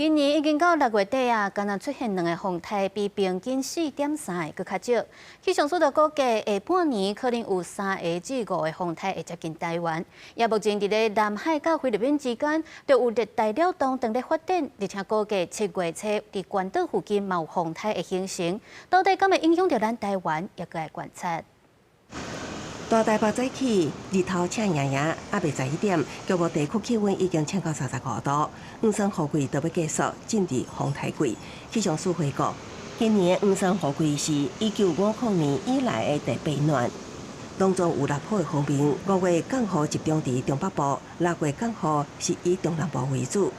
今年已經到6月底啊，敢若出現兩个風颱，比平均4.3个閣較少。氣象署就估計下半年可能有三个至五个風颱會接近台灣。也目前佇咧南海佮菲律賓之間，就有熱帶擾動正咧發展，而且估計7月初佇關島附近嘛有風颱會形成，到底敢會影響著咱台灣，也閣愛觀察。大台北早起，日頭赤炎炎，猶未11點，局部地區氣溫已經衝到35度。黃山雨季就欲結束，進入風颱季。氣象署回顧，今年黃山雨季是1950年以來的第八暖。當中有六波的鋒面，5月降雨集中佇中北部，6月降雨是以中南部為主。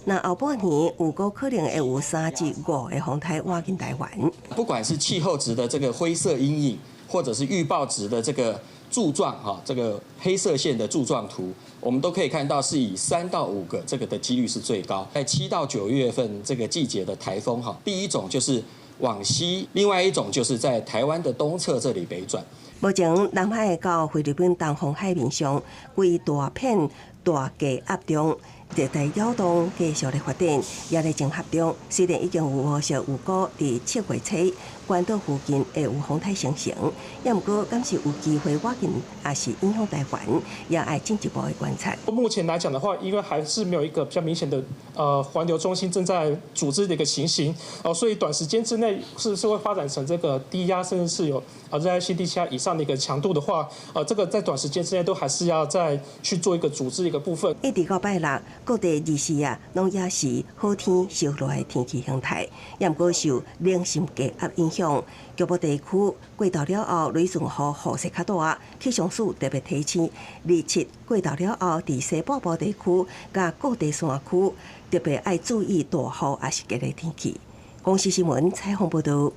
那後半年有閣可能會有三至五个風颱倚近台灣。不管是氣候值的這個灰色陰影，或者是預報值的這個柱狀哈，這個黑色線的柱狀圖，我們都可以看到是以3到5個這個的幾率是最高。在7到9月份這個季節的颱風哈，第一種就是往西，另外一種就是在台灣的東側這裡北轉。目前南海到菲律賓東方海面上，規大片大低壓中，熱帶擾動繼續咧發展，也咧整合中。雖然已經有預測預估佇7月初關島附近會有風颱生成，也毋過敢是有機會倚近，抑是影響台灣，也愛進一步的觀察。目前來講的話，因為還是沒有一個比較明顯的環流中心正在組織的一個情形，哦，所以短時間之內是會發展成這個低壓，甚至是有熱帶性低氣壓以上的一個強度的話，這個在短時間之內都還是要再去做一個組織一個部分。一直到拜六，各地24日攏也是好天燒熱的天氣形態，也毋過受冷心低壓影響，局部地區過晝了後雷陣雨雨勢較大。氣象署特別提醒，27過晝了後，佇西半部地區佮各地山區特別愛注意大雨抑是激烈天氣。公視新聞採訪報導。